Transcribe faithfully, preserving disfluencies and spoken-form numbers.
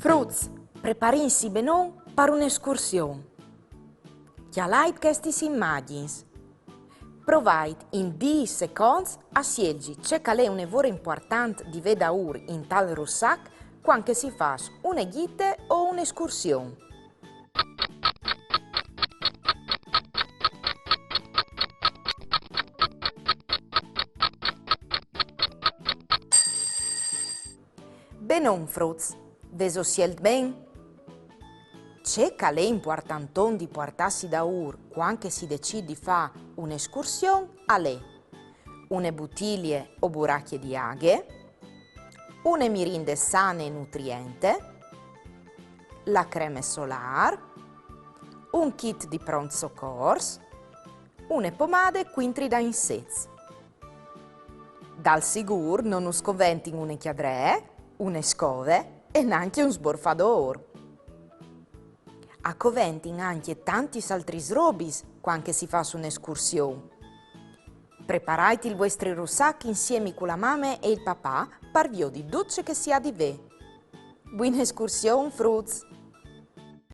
Fruts, preparìnsi benon par une escursion. Cjalait chestis imagjins. Provait in dîs seconts a sielzi ce che al è une vore impuartant di vê daûr intal russac cuant che si fâs une gjite o une escursion. Benon, fruts, vêso sielt ben? Ce che al è impuartanton di puartâsi daûr cuant che si decît di fâ une escursion al è une butilie o buracje di aghe, une mirinde sane e nutriente, la creme solâr, un kit di pront socors, une pomade cuintri da insets. Dal sigûr no nus coventin une cjadree, une scove e nancje un sborfadôr. A coventin ancje tantis altris robis cuant che si fâs une escursion. Preparait il vuestri russac insiemi cu la mame e il papà par viodi dut ce che si à di vê. Buine escursion, fruts!